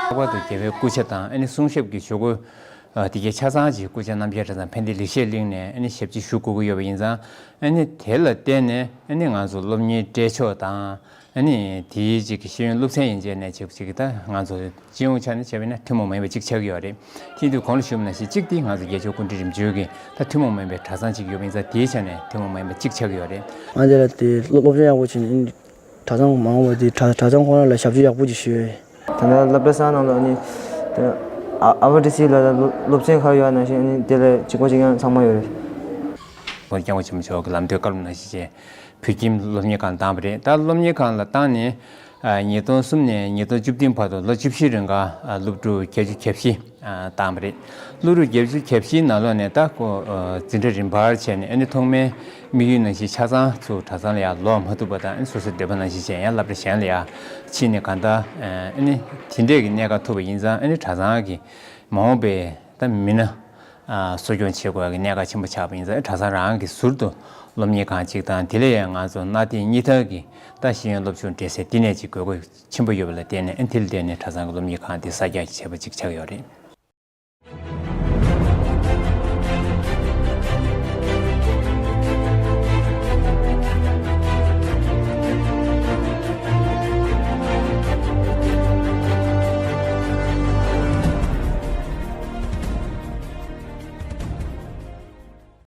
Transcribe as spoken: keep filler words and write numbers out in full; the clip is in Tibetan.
ལྷག་པར་དུ་རྒྱལ་བའི་སྐུ་ཕྱྭ་དང་ཨ་ནི་གསུང་ཞབས་ཀྱི་ཞུ་སྒོ་དེ་གའི་ཆ་ཚང་ཅིག་སྐུ་ཕྱྭ་རྣམ་རྒྱལ་གྲྭ་ཚང་ཕན་བདེ་ལེགས་བཤད་གླིང་ནས་ཨ་ནི་ཞབས་ཕྱི་ཞུ་དགོས་ཀྱི་ཡོད་པ་ཡིན་ཙང་། ཨ་ནི་དེ་ལ་བརྟེན་ནས་ཨ་ནི་ང་ཚོ་སློབ་གཉེར་སྤྲད་ཕྱོགས་དང་། ཨ་ནི་དེའི་ཅིག་ཤེས་ཡོན་སློབ་ཚན་ཡན་ཆད་ནས་ཅིག་ཅིག་ད་ང་ཚོ་སྤྱི་ཡོངས་ཆ་ནས་བྱས་པ་ཡིན་ན་ཐུན་མོང་མ་ཡིན་པ་གཅིག་ཆགས་ཀྱི་ཡོད་རེད། དེ་དུས་གོང་ལ་ཞུས་པ་ནང་བཞིན་གཅིག་དེ་ང་ཚོ་རྒྱལ་མཆོག་སྐུ་ཕྲེང་རིམ་བྱོན་གྱི་ད་ཐུན་མོང་མ་ཡིན་པའི་གྲྭ་ཚང་ཅིག་ཡོད་པ་ཡིན་ཙང་དེའི་ཆ་ནས་ཐུན་མོང་མ་ཡིན་པ་གཅིག་ཆགས་ཀྱི་ཡོད་རེད། ང་འདི་ལ་དེ་སློབ་སློབ་སྦྱོང་ཡག་པོ་བྱས་ནས་གྲྭ་ཚང་མ་འོངས་པ་དེ་གྲྭ་གྲྭ་ཚང་ཁོ་རང་ལ་ཞབས་ཕྱི་ཡག་པོ་ཅིག་ཞུ་ཡ་ཡིན། ད་ལྟ་སློབ་གྲྭ་ཚང་ནང་ལ་ནི་ཨ་ཨ་བ་ཌི་སི་ལ་སློབ་སློབ་ཚན་ཁག་ཡོད་ནང་བཞིན་ནི་དེ་ལ་གཅིག་པ་གཅིག་རྐྱང་ཚང་མ་ཡོད་རེད། ཁོང་སྐྱབས་མགོན་ཆེན་པོ་མཆོག་གི་ལམ་སྟོན་བཀའ་སློབ་ནང་བཞིན་བྱས། བོད་ཁྱིམ་སློབ་གཉེར་ཁང་བཏང་བ་རེད། ད་སློབ་གཉེར་ཁང་ལ་བཏང་ནས་ཉིས་སྟོང་གསུམ་ནས་ཉིས་སྟོང་བཅུ་བདུན་བར་དུ་ལོ་བཅུ་བཞི་རིང་ག་སློབ་ཕྲུག་བརྒྱད་ཅུ་གྱ་བཞི་བཏང་བ་རེད། སློབ་ཕྲུག་བརྒྱད་ཅུ་གྱ་བཞིའི་ནང་ལོགས་ནས་ད་ཁོ་འཛིན་གྲྭ་རིམ་པར་བྱས་ནས་ཨ་ནི་ཐོག་མའི་དམིགས་ཡུལ་ནང་བཞིན་ཆ་ཚང་ཚུར་གྲྭ་ཚང་ལ་ཡར་ལོག་མ་ཐུབ་པ་དང་། ཨ་ནི་སོ་སོའི་འདོད་པ་ནང་བཞིན་བྱས་ཡང་སློབ་གྲྭ་གཞན་ལ་ཡར་ཕྱིན་ནས་གང་ལྟར་ཨ་ནི་དེ་འདྲས་ཀྱི་གནད་འགག་ཐུག་པ་ཡིན་ཙང་། ཨ་ནི་གྲྭ་ཚང་གི་མ་འོངས་པའི་ད་མི་སྣ་གསོ་སྐྱོང་བྱེད་དགོས་ཀྱི་གནད་འགག་ཆེན་པོ་ཆགས་པ་ཡིན་ཙང་། གྲྭ་ཚང་རང་གི་ཟུར་དུ་སློབ་གཉེར་ཁང་གཅིག་དང་། དེ་ལས་ཡང་ང་ཚོ་གནའ་དེང་གཉིས་ཐར་གྱི་ད་ཤེས་ཡོན་སློབ་སྦྱོང་སྤྲད་སའི་བསྟི་གནས་ཅིག་དགོས་མཁོ་ཆེན་པོ་ཡོད་པ་ལ་བརྟེན་ནས། ཨ་ནི་དེ་ལ་བརྟེན་ནས་གྲྭ་ཚང་གི་སློབ་གཉེར་ཁང་དེ་གསར་རྒྱག་བྱས་པ་ཅིག་ཆགས་ཡོད་རེད།